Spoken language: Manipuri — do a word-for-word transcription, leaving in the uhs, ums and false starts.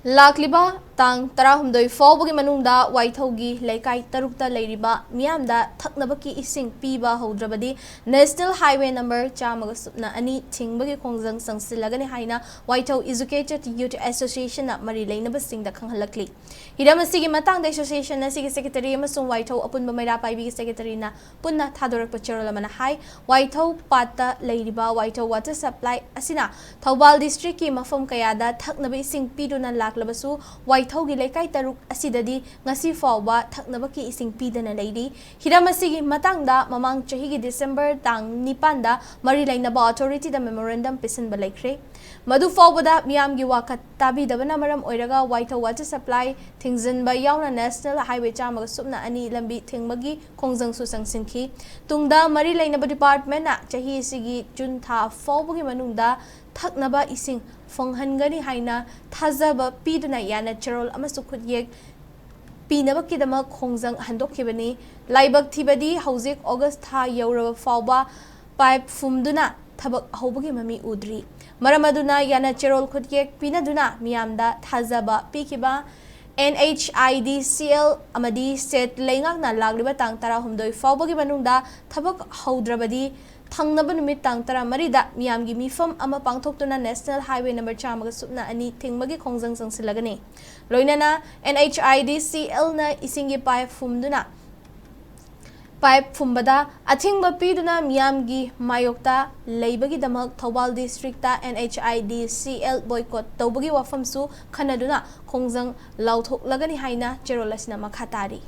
ꯂꯥꯛꯂꯤꯕ ꯇꯥꯡ ꯇꯔꯥꯍꯨꯝꯗꯣꯏ ꯐꯥꯎꯕꯒꯤ ꯃꯅꯨꯡꯗ ꯋꯥꯏꯊꯧꯒꯤ ꯂꯩꯀꯥꯏ ꯇꯔꯨꯛꯇ ꯂꯩꯔꯤꯕ ꯃꯤꯌꯥꯝꯗ ꯊꯛꯅꯕꯒꯤ ꯏꯁꯤꯡ ꯄꯤꯕ ꯍꯧꯗ꯭ꯔꯕꯗꯤ National Highway number ꯆꯥꯝꯃꯒ ꯁꯨꯞꯅ ꯑꯅꯤ ꯊꯤꯡꯕꯒꯤ ꯈꯣꯡꯖꯪ ꯆꯪꯁꯤꯜꯂꯒꯅꯤ ꯍꯥꯏꯅ ꯋꯥꯏꯊꯧ Educated Youth Associationꯅ ꯃꯔꯤ ꯂꯩꯅꯕꯁꯤꯡꯗ ꯈꯪꯍꯜꯂꯛꯂꯤ꯫ ꯍꯤꯔꯝ ꯑꯁꯤꯒꯤ ꯃꯇꯥꯡꯗ association ꯑꯁꯤꯒꯤ secretary ꯑꯃꯁꯨꯡ ꯋꯥꯏꯊꯧ ꯑꯄꯨꯟꯕ ꯃꯩꯔꯥ ꯄꯥꯏꯕꯤꯒꯤ secretaryꯅ ꯄꯨꯟꯅ ꯊꯥꯗꯣꯔꯛꯄ ꯆꯦꯔꯣꯜ ꯑꯃꯅ ꯍꯥꯏ, ꯋꯥꯏꯊꯧ ꯄꯥꯠꯇ ꯂꯩꯔꯤꯕ ꯋꯥꯏꯊꯧ water supply ꯑꯁꯤꯅ ꯊꯧꯕꯥꯜ districtꯀꯤ ꯃꯐꯝ ꯀꯌꯥꯗ ꯊꯛꯅꯕ ꯏꯁꯤꯡ ꯄꯤꯗꯨꯅ ꯂꯥꯛꯂꯕꯁꯨ, ꯋꯥꯏꯊꯧꯒꯤ ꯂꯩꯀꯥꯏ ꯇꯔꯨꯛ ꯑꯁꯤꯗꯗꯤ ꯉꯁꯤ ꯐꯥꯎꯕ ꯊꯛꯅꯕꯒꯤ ꯏꯁꯤꯡ ꯄꯤꯗꯅ ꯂꯩꯔꯤ꯫ ꯍꯤꯔꯝ ꯑꯁꯤꯒꯤ ꯃꯇꯥꯡꯗ ꯃꯃꯥꯡ ꯆꯍꯤꯒꯤ December ꯇꯥꯡ ꯅꯤꯄꯥꯟꯗ ꯃꯔꯤ ꯂꯩꯅꯕ authorityꯗ memorandum ꯄꯤꯁꯤꯟꯕ ꯂꯩꯈ꯭ꯔꯦ꯫ ꯃꯗꯨ ꯐꯥꯎꯕꯗ ꯃꯤꯌꯥꯝꯒꯤ ꯋꯥꯀꯠ ꯇꯥꯕꯤꯗꯕꯅ ꯃꯔꯝ ꯑꯣꯏꯔꯒ ꯋꯥꯏꯊꯧ water supply ꯊꯤꯡꯖꯤꯟꯕ ꯌꯥꯎꯅ National Highway ꯆꯥꯝꯃꯒ ꯁꯨꯞꯅ ꯑꯅꯤ ꯂꯝꯕꯤ ꯊꯤꯡꯕꯒꯤ ꯈꯣꯡꯖꯪꯁꯨ ꯆꯪꯁꯤꯟꯈꯤ꯫ ꯇꯨꯡꯗ ꯃꯔꯤ ꯂꯩꯅꯕ departmentꯅ ꯆꯍꯤ ꯑꯁꯤꯒꯤ June ꯊꯥ ꯐꯥꯎꯕꯒꯤ ꯃꯅꯨꯡꯗ ꯊꯛꯅꯕ ꯏꯁꯤꯡ ꯐꯪꯍꯟꯒꯅꯤ ꯍꯥꯏꯅ ꯊꯥꯖꯕ ꯄꯤꯗꯨꯅ ꯌꯥꯅ ꯆꯦꯔꯣꯜ ꯑꯃꯁꯨꯡ ꯈꯨꯠꯌꯦꯛ ꯄꯤꯅꯕꯒꯤꯗꯃꯛ ꯈꯣꯡꯖꯪ ꯍꯟꯗꯣꯛꯈꯤꯕꯅꯤ꯫ ꯂꯥꯏꯕꯛ ꯊꯤꯕꯗꯤ ꯍꯧꯖꯤꯛ August ꯊꯥ ꯌꯧꯔꯕ ꯐꯥꯎꯕ pipe ꯐꯨꯝꯗꯨꯅ ꯊꯕꯛ ꯍꯧꯕꯒꯤ ꯃꯃꯤ ꯎꯗ꯭ꯔꯤ꯫ ꯃꯔꯝ ꯑꯗꯨꯅ ꯌꯥꯅ ꯆꯦꯔꯣꯜ ꯈꯨꯠꯌꯦꯛ ꯄꯤꯅꯗꯨꯅ ꯃꯤꯌꯥꯝꯗ ꯊꯥꯖꯕ ꯄꯤꯈꯤꯕ NHIDCL ꯑꯃꯗꯤ state ꯂꯩꯉꯥꯛꯅ ꯂꯥꯛꯂꯤꯕ ꯇꯥꯡ ꯇꯔꯥꯍꯨꯝꯗꯣꯏ ꯐꯥꯎꯕꯒꯤ ꯃꯅꯨꯡꯗ ꯊꯕꯛ ꯍꯧꯗ꯭ꯔꯕꯗꯤ ꯊꯪꯅꯕ ꯅꯨꯃꯤꯠ ꯇꯥꯡ ꯇꯔꯥꯃꯔꯤꯗ ꯃꯤꯌꯥꯝꯒꯤ ꯃꯤꯐꯝ ꯑꯃ ꯄꯥꯡꯊꯣꯛꯇꯨꯅ National Highway number ꯆꯥꯝꯃꯒ ꯁꯨꯞꯅ ꯑꯅꯤ ꯊꯤꯡꯕꯒꯤ ꯈꯣꯡꯖꯪ ꯆꯪꯁꯤꯜꯂꯒꯅꯤ꯫ ꯂꯣꯏꯅꯅ NHIDCLꯅ ꯏꯁꯤꯡꯒꯤ pipe ꯐꯨꯝꯗꯨꯅ pipe ꯐꯨꯝꯕꯗ ꯑꯊꯤꯡꯕ ꯄꯤꯗꯨꯅ ꯃꯤꯌꯥꯝꯒꯤ ꯃꯥꯌꯣꯛꯇ ꯂꯩꯕꯒꯤꯗꯃꯛ ꯊꯧꯕꯥꯜ districtꯇ NHIDCL boycott ꯇꯧꯕꯒꯤ ꯋꯥꯐꯝꯁꯨ ꯈꯟꯅꯗꯨꯅ ꯈꯣꯡꯖꯪ ꯂꯥꯎꯊꯣꯛꯂꯒꯅꯤ ꯍꯥꯏꯅ ꯆꯦꯔꯣꯜ ꯑꯁꯤꯅ ꯃꯈꯥ ꯇꯥꯔꯤ꯫